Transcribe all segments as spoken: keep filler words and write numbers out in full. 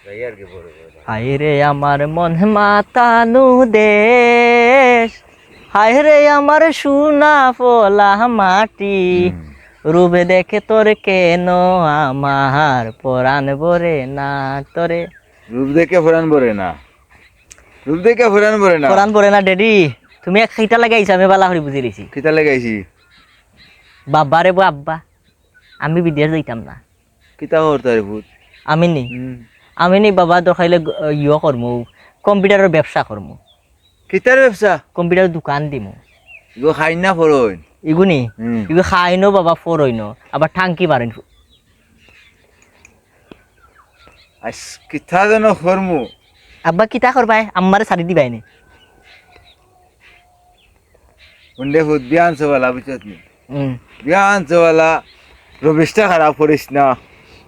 হায় রে আমার মন মাতানো দেশ, হায় রে আমার সোনা ফলা মাটি, রূপ দেখে তোর কেন আমার পরাণ ভরে না তোরে। রূপ দেখে পরাণ ভরে না, রূপ দেখে পরাণ ভরে না। পরাণ ভরে না, ড্যাডি। তুমি এক কিতা লাগাইছো, আমি বালা করি বুঝি লিছি। কিতা লাগাইছি? বাবা রে বো আব্বা, আমি বিদেশ যাইতাম না। কিতা করতায় রে পুত? আমি নি? হুম। আমি নি বাবা, দরকার অইলে গ-, ইয়ো করমু, কম্পিউটারর ব্যবসা করমু। কিতার ব্যবসা? কম্পিউটারর দোকান দিমু। ইগু খাইন না ফরইন? ইগু নি? হুম। ইগু খাইনও বাবা ফরইনও, আবার টাংকি বারইন। আইস, কিতা যেন করমু। আব্বা কিতা করবায়? আম্মারে ছাড়ি দিবায় নি? হুন রে পুত, বিয়ান সবালা, বুঝছত নি? হুম। বিয়ান সবালা, রবিশটা খারাপ করিস না।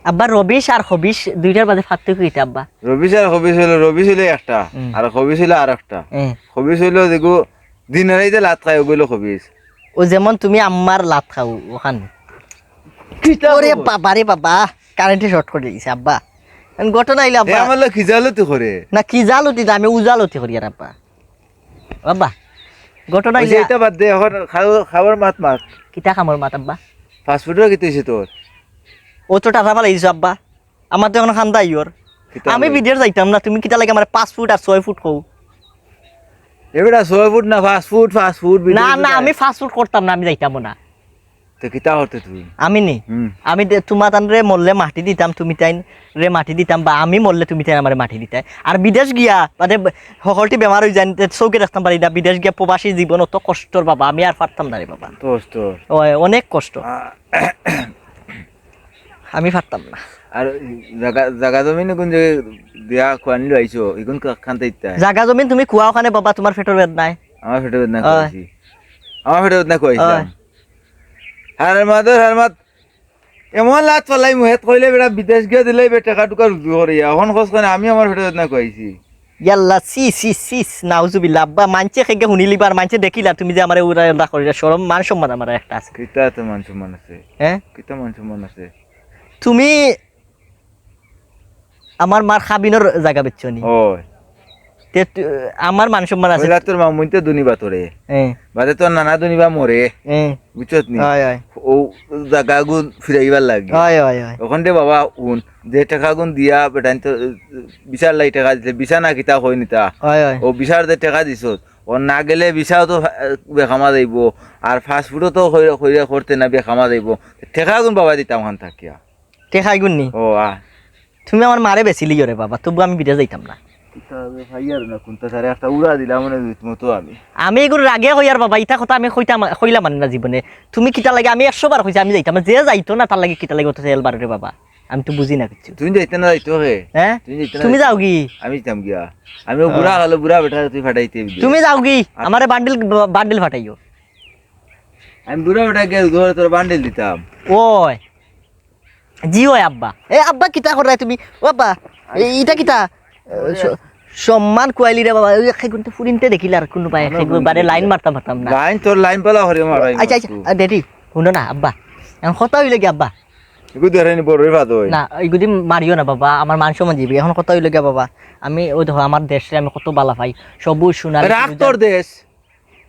আব্বা, রবিশ আর হবিশ দুইটার মাঝে পার্থক্য কিতা আব্বা? রবিশ আর হবিশ অইলো, রবিশ অইলো একটা, হুম। আর হবিশ অইলো আর একটা। হুম। হবিশ অইলো যেগু দিন রাইতে লাত খায়, ওগুলো হবিশ। ও যেমন তুমি আম্মার লাত খাও, অখান। কিতা ওরে খবর? বাবা রে বাবা, কারেন্টে শর্ট করি দিছে আব্বা। এখন ঘটনা অইলো এ আব্বা। আমার লগে খিজালতি করে। না, খিজালতি না, আমি উজালতি করি আর আব্বা। আব্বা, ঘটনা অইছে অইলো এটা বাদ দে, এখন খাও-, খাওয়ার মাত মাত। কিতা খামর মাত আব্বা? ফাস্টফুডর কিতা অইছে তোর? ও তো টাটা ফালাই দিছো আব্বা। আমার তো এখন খান্দা আইওর। কিতা আমি হবে? বিদেশ যাইতাম না, তুমি কিতা লাগি আমারে পাঁচ ফুট আর ছয় ফুট কও? এ বেটা, ছয় ফুট না, ফাস্টফুড, ফাস্টফুড, না, বিদেশ না, যাই। আমি ফাস্টফুড করতাম না, আমি যাইতামও না। তে কিতা করতে তুমি? আমি নি? হুম। আমি দে-, তুমাতানরে মরলে মাটি দিতাম, তুমিতাইনরে মাটি দিতাম, বা আমি মরলে তুমিতাইন আমারে মাটি দিতায়। আর বিদেশ গিয়া, মানে, ব-, হকলটি বেমার অইযাইন, তে চউখে দেখতাম পারি না, বিদেশ গিয়া প্রবাসী জীবন অত কষ্টর বাবা, আমি আর পারতাম না রে বাবা। কষ্ট। ওই, অনেক কষ্ট। আ-, আমি পারতাম না। আর জাগা, জাগা জমিন কুন যে দিয়া কুয়ানি লইছো, ইগুন কা-, খান্তা ইত্তা? জাগা জমিন তুমি কুয়াও খানে বাবা, তুমার পেটর বেদনায়। আমার পেটর বেদনা ওই। কুয়াইছি। আমার পেটর বেদনা কুয়াইছিলাম। ওই। হারার মাদর, হারার মাত। এমন লাত ফালাই মুখে কইলে বেটা বিদেশ গিয়া দিলে বে টেকা টুকা রুজি করিয়া। অখন খোঁজ করে আমি আমার পেটর বেদনা কুয়াইছি। ইয়াল্লা, ছি, ছি, ছি, নাউজুবিল্লাহ। আব্বা, মানষে কেগে হুনিলিবা আর মানষে দেখিলা, তুমি যে আমারে উড়া উড়া করিলা, শরম, মান সম্মান আমার একটা আছে। কিতা তো মান সম্মান আছে? হ্যাঁ? কিতা মান সম্মান আছে? তুমি আমার মার খাবিনর জাগা বেচছো নি? ওই। তে তু-, আমার মান সম্মান আছে। ওইলা তোর মামুইন্তে দুনিবা তোরে। হ্যাঁ। বাদে তোর নানা দুনিবা মরে। হ্যাঁ। বুঝছত নি? হয়, হয়। ও জাগাগুন ফিরাইবার লাগি। হয়, হয়, হয়। অখন দে বাবা হুন, যে টেকাগুন দিয়া বেটাইন তো বিশার লাগি টেকা দিছে, বিশা না কিতা কই নিতা। হয়, হয়। ও বিশার যে টেকা দিছত, ও না গেলে বিশাও তো বেকামা যাইবো, আর ফাস্টফুডও তো কইরে, কইরে করতে না বেকামা যাইবো। টেকাগুন বাবা দিতাম খান থাকিয়া। টেকাইগুন নি? ও, আ। তুমি আমার মারে বেচিলিও রে বাবা, তবু আমি বিদেশ যাইতাম না। কিতা হবে, ভাই আর না, কুনটা সারে একটা উড়া দিলাম, মানে, রীতিমতো আমি। আমি এগুর আগে কইয়ার বাবা, ইতা কথা আমি কইতাম, কইলাম মানে না জীবনে। তুমি কিতা লাগে, আমি একশো বার কইছি আমি যাইতাম না, যে যাইতো না তার লাগি কিতা লাগে অত তেল বারো রে বাবা, আমি তো বুঝি না কিচ্ছু। তুমি যাইতে না যাইতো হে? হ্যাঁ? তুমি যাইতে না তুমি যাইতো? যাওগি? আমি যাইতাম গিয়া। আমি ও বুড়া হ্যাঁ। হলো, বুড়া বেটা তুই ফাটাইতে দিবি। তুমি যাওগি? আ- আমারে বান্ডিল, বান্ডিল ফাটাইও। আমি বুড়া বেটা গিয়া ঘরে তোর বান্ডিল দিতাম। ওই। জি ওই আব্বা। এ আব্বা, কিতা কররায় তুমি? ও আব্বা, এ, ইটা কিতা? এ, স-, সম্মান কুয়াইলি রে বাবা। ওই এক ঘন্টা ফুরিনতে দেখিলে আর কুনু পায়, এক বারে লাইন মারতাম পারতাম না। লাইন, তোর লাইন পালা হরে মারাই আচ্ছা, আচ্ছা, মারতু। আ, ড্যাডি, হুনো না আব্বা। এখন কথা অইলো কি আব্বা? এগু দেরানি বড় রে বাদ অই। না, এগুদি মারিও না বাবা, আমার মান সম্মান যাইবো। এখন কথা অইলো কি বাবা? আমি ওই দেখো, আমার দেশরে আমি কত বালা পাই। সবুজ সোনালী রাখ ফিরোজা। তোর দেশ।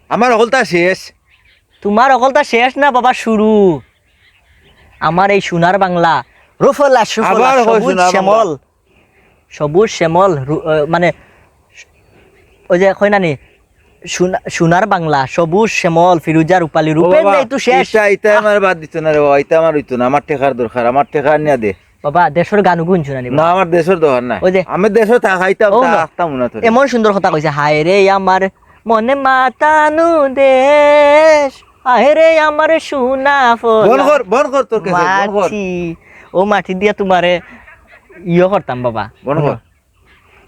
আমার হকলতা শেষ। তুমার হকলতা শেষ না বাবা, শুরু। আমার এই সোনার বাংলা, রুফলা সুফলা, আবার কয় সবুজ সোনার বাংলা। শ্যামল, সবুজ শ্যামল, রু-, আহ, মানে, ওই যে কয় না নি, সোনা-, সোনার বাংলা, সবুজ শ্যামল, ফিরোজা রূপালী, ও রূপের বাবা, নেই তো শেষ। ইটা, ইটা আমার বাদ দিত না রে বাবা, ইটা আমার অইতো না, আমার টেকার দরকার, আমার টেকা আনিয়া দে। বাবা, দেশর গান গুনছো না নি বাবা? না, আমার দেশর দরকার নাই। ওই যে আমি দেশো থাকাইতাম, ও না। থাকতাম না তো। এমন সুন্দর কথা কইছে, "হায় রে আমার মনে মাতানু দেশ, হায় রে আমার সোনা ফলা বন কর, বন কর তোর কাছে, বন কর। মাটি।" ও মাটি দিয়া তুমারে ইয়ে করতাম বাবা। বন কর।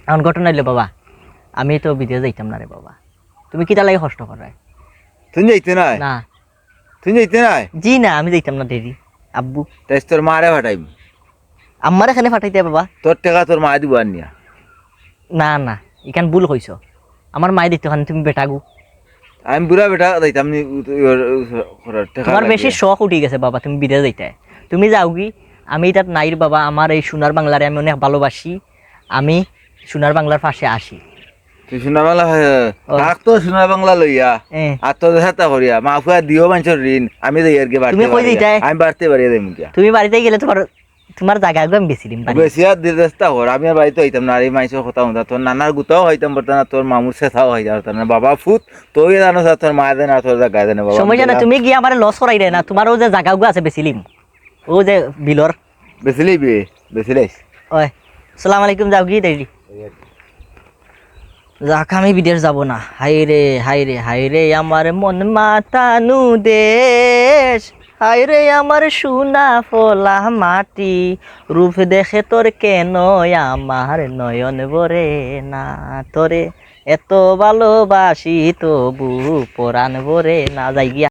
এখন ঘটনা অইলো বাবা, আমি তো বিদেশ যাইতাম না রে বাবা। তুমি কিতা লাগি কষ্ট কররায়? তুমি যাইতে নাই? না। তুমি যাইতে নাই? জি না, আমি যাইতাম না ড্যাডি। আব্বু। তাইলে তোর মারে ফাটাইমু। আম্মারে কেনে ফাটাইতায় বাবা? তোর টেকা তোর মায়ে দিবো আনিয়া। না, না, ইখান ভুল কইছো। আমার মায়ে দিতো কেনে, তুমি বেটাগু। আমি বুড়া বেটা যাইতাম নি, উ-, উ-, উ-, টেকা তুমার বেশি লাগিয়া। শখ উঠি গেছে বাবা, তুমি বিদেশ যাইতায়। তুমি যাওগি, আমি ইতাত নাই রে বাবা, আমার এই সোনার বাংলারে আমি অনেক ভালোবাসি। আমি সোনার বাংলার পাশে আসি। তুই সোনার বাংলা, ও। থাক তো সোনার বাংলা লইয়া। এ। আর তোর সাথে করিয়া, মা ফুয়া দিও মানষর ঋণ, আমি যাই আর কি বাড়তে তুমি কই বাড়ি। যাইতায়? আমি বাড়তে বাড়ি যাই মুখিয়া। তুমি বাড়িতে গেলে তোমার, তোমার জাগাগু আমি বেচি দিমু বাড়ি। বেশি আর দিদাস্তা কর, আমি আর বাড়িতে হইতাম না, আর এই মানষর কথাও হুনতাম না, তোর নানার গুতাও খাইতাম পারতাম না, তোর মামুর শেষাও খাইতাম পারতাম না, বাবা ফুত, তুই জানো স্যার, তোর মা জানে আর তোর জাগা জানে, বাবা। সমস্যা না, তুমি গিয়া আমারে লস করাইরে না, তোমার ও যে জাগাগু আছে বেচিলিম, ও যে বিলর। বেচিলিবে, বেচিলাইস। ওই, সালাম আলাইকুম, যাও গি দেরি। যাক, আমি বিদেশ যাব না। হায় রে, হায় রে, হায় রে, আমার মন মাতানু দেশ। হায় রে, আমার সোনা ফলা মাটি। রূপ দেখে তোর কেন আমার নয়ন ভরে না। তোরে এত ভালোবাসি তবু পরাণ ভরে না। যাই গিয়া।